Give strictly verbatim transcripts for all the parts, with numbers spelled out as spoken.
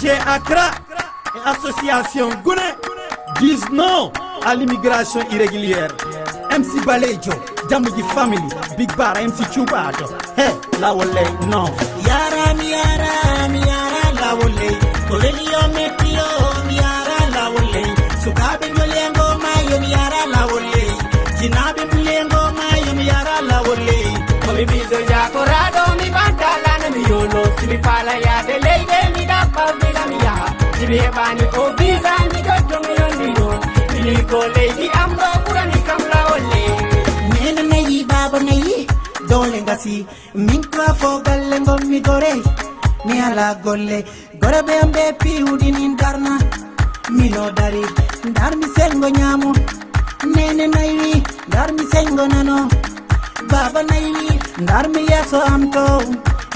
G Accra et association Gune disent non à l'immigration irrégulière. M C Balejo, Jamiji Family, Big Bar, M C Chubato. Hey, Lawole, non. Yara mi yara, mi yara Lawole. Ko weli yo metti yo, mi yara Lawole. Sukaɓe joliyango ma yo mi yara Lawole. Jinaɓe mulengo ma yo mi yara Lawole. Ko mi ɓiɗɗo jakoraɗo mi banta lana mi yolo. Si mi fala yaade leyɗe mi ɗaɓɓa visa mi yaha. Si mi heɓani o visa mi jotto mi yondino. Mi ni ko leydi am ɗo ɓurani kam Lawole. Nene nayi baba nayi dole ngasi. Min ka fo galle ngon mi gore. Mi ala golle. Gore be am be piwdi nin darna. Mino dari. Dar mi sengo nyamo. Nene nayi dar mi sengo nano. Baba nayi dar mi yeso am to.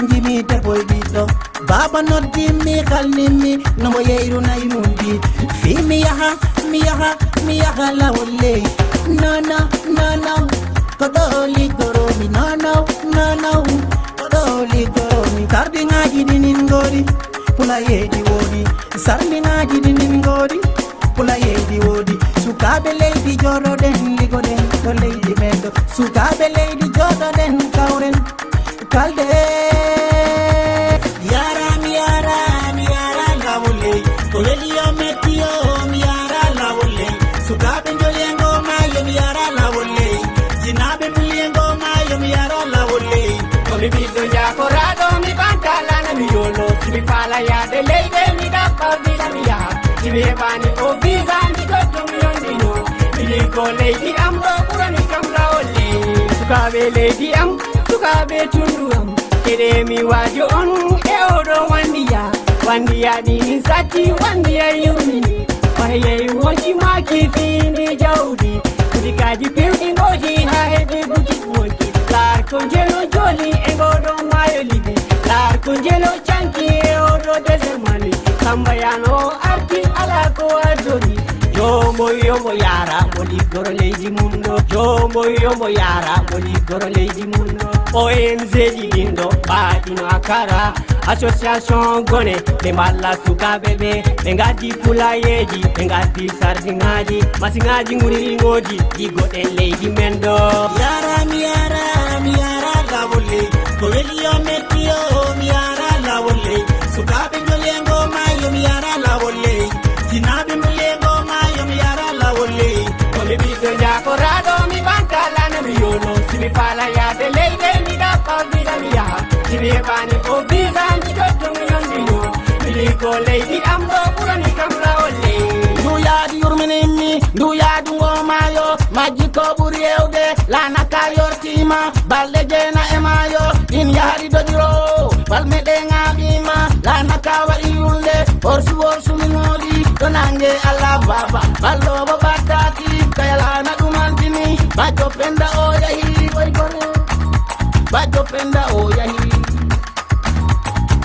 Jimi te boy bito. Baba noddi mi kalni mi. No mo yeiru nayi mundi. Fi mi yaha, mi yaha, mi yaha Lawole. No, no, no, no. Ko ɗo liggoromi? No, no, no, no. Ko ɗo liggoromi? Sardiŋaaji ɗinin ngoodi, pulayeeji woodi. Sardiŋaaji ɗinin ngoodi, pulayeeji woodi. Sukaaɓe leydi jooɗoɗen, ligoɗen to leydi men ɗo. Sukaaɓe leydi jooɗoɗen, kawren, kalde. Yara mi yara, mi yara Lawole. Ko weli yo metti yo, mi yara Lawole. Sukaaɓe joliyango ma yo mi yara Lawole. Jinaaɓe muliyango ma yo mi yara Lawole. Ko mi ɓiɗɗo jakoraɗo mi banta lana mi yolo. Si mi fala yaade leyɗe mi ɗaɓɓa visa mi yaha. Si mi heɓani o visa mi jotto mi yondino. Mi ni ko leydi am ɗo ɓurani kam Lawole. Sukaaɓe leydi am, sukaaɓe tundu am. Kede mi wajo on e oɗo wandiya. Wandiya ɗi min satti, wandiya yurmini. Wahayay wonki maki fini jawdi. Kudikaji pewɗi ngoji ha heɓi butik wonki. Laar ko njelo joli e ngoɗo mayo libi. Laar ko njelo canki e oɗo désert Mali. Samba yano arti ala ko addori. Jombo yomo yara mo liggoro leydi mum ɗo. Jombo yomo yara mo liggoro leydi mum ɗo. O N G ji ɗin ɗo mbaɗino Akara. Association Gone ɓe mballa sukaaɓe ɓe. Ɓe ngaddi pulayeeji, ɓe ngaddi sardiŋaaji. Masiŋaaji ŋuri ŋoodi, ɗi goɗen leydi men ɗo. Yara mi yara, mi yara Lawole. Ko weli yo metti yo, mi yara Lawole. Sukaaɓe joliyango ma yo mi yara Lawole. Jinaaɓe muliyango ma yo mi yara Lawole. Ko mi ɓiɗɗo jakoraɗo mi banta lana mi yolo. Si mi fala yaade leyɗe mi ɗaɓɓa visa mi yaha. Si mi heɓani o visa mi jotto mi yondino. Mi ni ko leydi am ɗo ɓurani kam Lawole. Ndu yaadu yurminimmi, ndu yaadu ngo maayo. Majji ko ɓuri hewde, lana ka yortima. Balɗe jeena e maayo, ɗin yahri dojiro. Balme ɗe ŋaaɓima, lana ka waɗi yulde. Orsu orsu mi moɗi, to nange Allah baba. Ballo bo battaki, kaya lana ɗum antini. Bajjo penda o yahi, koy gore. Bajjo penda o yahi.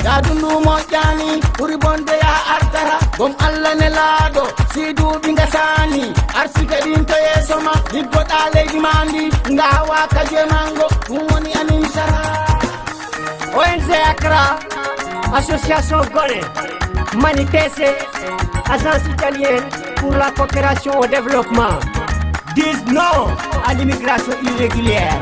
Yaadu ndu moƴƴani, ɓuri bonde ya artata. Gom Allah nelaaɗo, si duuɓi ngasani. Arsike ɗin to yeeso ma, liggoɗa leydi ma ndi. Ngawa ka je mango, ɗum woni amin sara. O N G Accra, Association Gone, Mani T C, Agence Italienne pour la Coopération au Développement, disent non à l'immigration irrégulière.